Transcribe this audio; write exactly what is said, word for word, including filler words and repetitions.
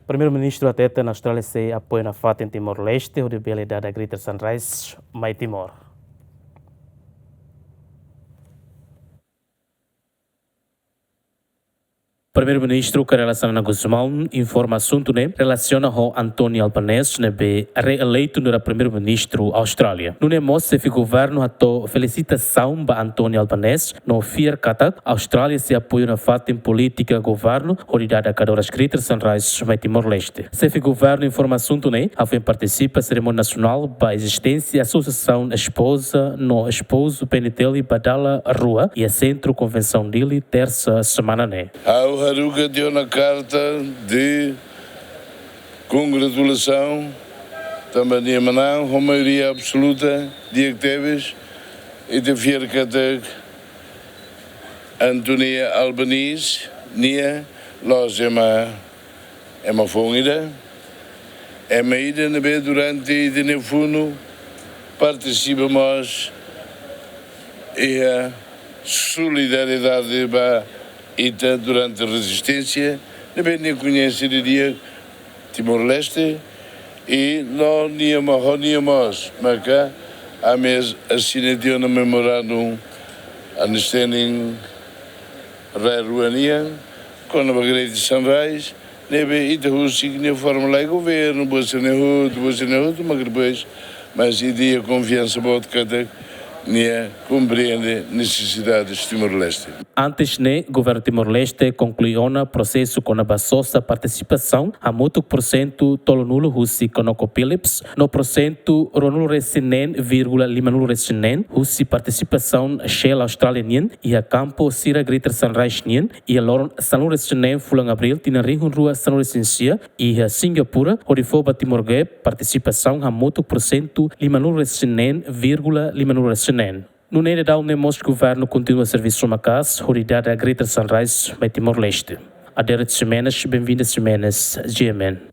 Primeiru-Ministru hateten Austrália sei apoia nafatin Timor-Leste hodi bele dada Greater Sunrise mai Timor. Primeiru-Ministru Kay Rala Xanana Gusmão informa asuntu ne'e relasiona ho Anthony Albanese ne'ebé reeleitu nu'udar Primeiru-Ministru Austrália. Nune'e mós xefe governu hato'o felisitasaun ba Anthony Albanese no fiar katak Austrália sei apoia nafatin polítika governu hodi dada kadoras Greater Sunrise mai Timor-Leste. Xefe governu informa asuntu ne'e hafoin partisipa serimónia nasionál ba ezisténsia Asosiasaun Espoza no Espozu P N T L ba dala rua iha Sentru Konvensaun Dili, tersa semana ne'e. Ha'u haruka tiha ona karta de kongratulasaun tanba nia manán ho maioria absoluta, di'ak tebes. Ita fiar katak Anthony Albanese nia la'ós ema, ema foun ida, ema ida ne'ebé durante ita-nia funu partisipa mós iha solidariedade ba ita durante rezisténsia, ne'ebé nia koñese didi'ak Timor-Leste, i no nia ma-, ho nia mós maka ami asina tiha ona memorandum understanding rai rua nian kona-ba Greater Sunrise, ne'ebé ita husik nia forma lai governu, buat sira-ne'e hotu, buat sira-ne'e hotu, mas depois, mas ita iha konfiansa boot katak nia komprende nesesidades Timor-Leste. Antes ne'e, governu Timor-Leste konklui ona prosesu kona-ba sosa partisipasaun hamutuk porsentu tolunulu husi ConocoPhillips, no porsentu ruanulu-resin-neen vírgula limanulu-resin-neen husi partisipasaun Shell Austrália nian iha kampu sira Greater Sunrise nian, iha loron sanulu-resin-neen fulan Abríl tinan rihun rua sanulu-resin-sia, iha Singapura, hodi fó ba Timor Gap partisipasaun hamutuk porsentu limanulu-resin-neen vírgula limanulu-resin-neen. Nune'e daudaun ne'e mós governu kontinua servisu maka'as hodi dada Greater Sunrise mai Timor-Leste. Adérito Ximenes, Benvinda Ximenes, G M N.